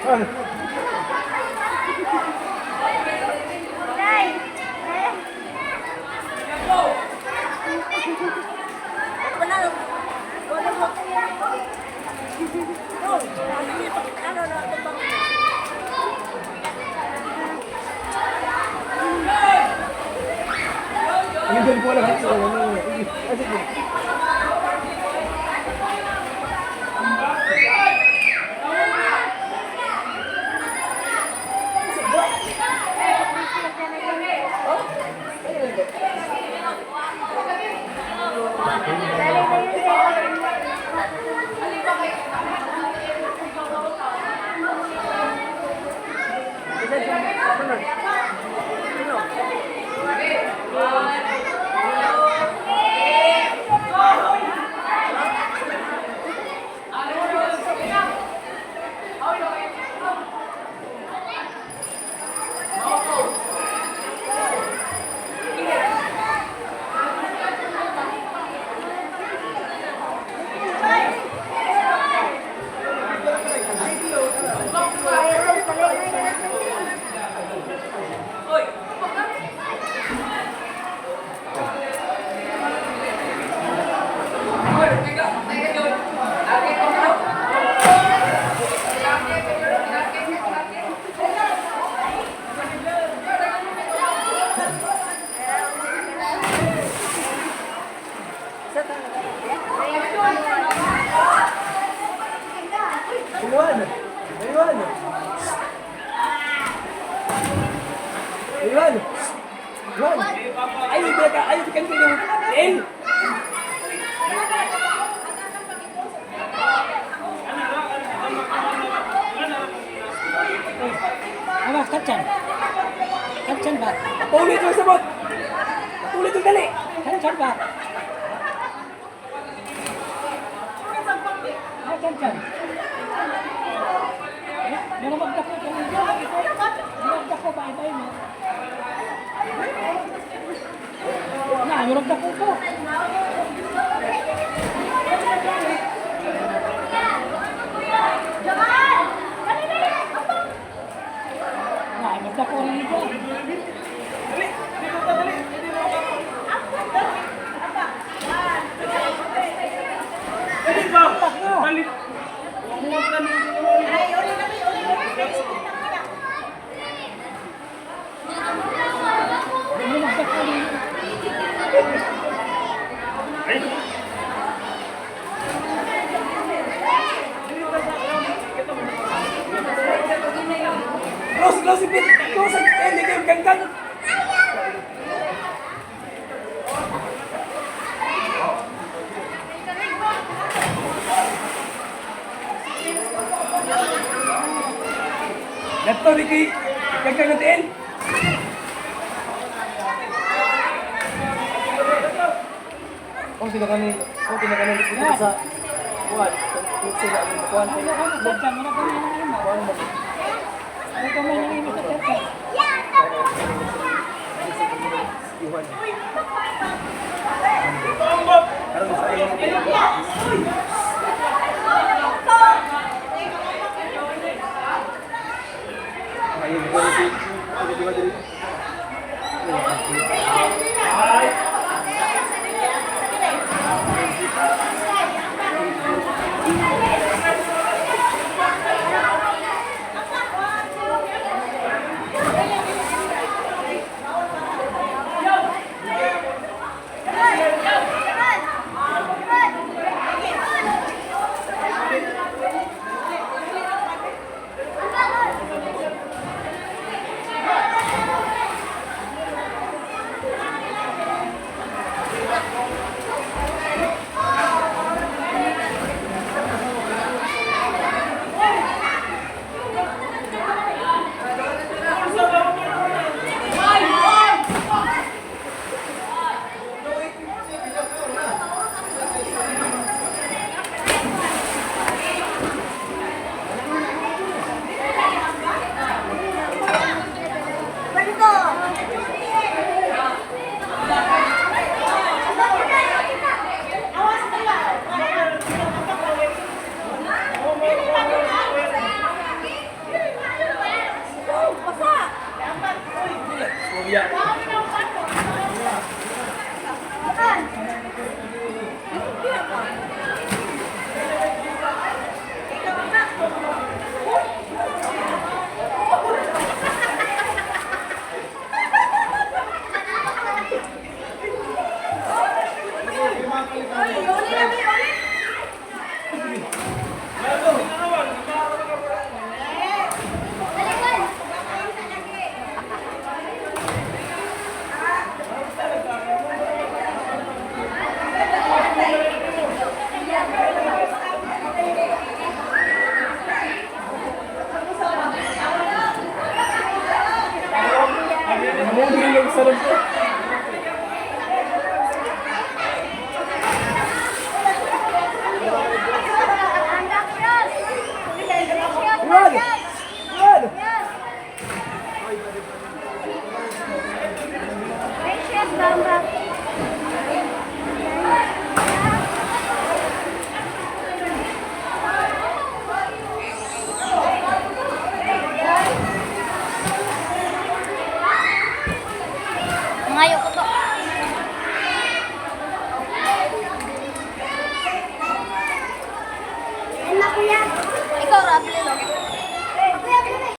Ah. Ang galing ko lang sa ano. Ay, sige. Iwan. Iwan. Iwan. Iwan. Ay, hindi ka. Ay, hindi ka. El. Awas, katsan. Katsan ba? Ulit yung sabot. Ulit yung dali. Katsan ba? Ah, katsan. Meron magdako ka rin. Meron magdako ba? Iba mo. Na, meron magdako ko. Na, magdako rin ito. Dali ba? Dali. Meron magdako rin. Close, close, ipit. Close. Eh, hindi kayo ganggang. Lato, di kayo. Ganggang natin. Kung tinakanin, kung tinakanin dito sa kuan, kung sila ang kuan, Ano, ano, katsan? Meron kami ng imo. kuan mo. Meron kami ng imo sa katsan. Iwan. Karon sa iyo. Ayun, ko si di ba diri? Mangayo ko to.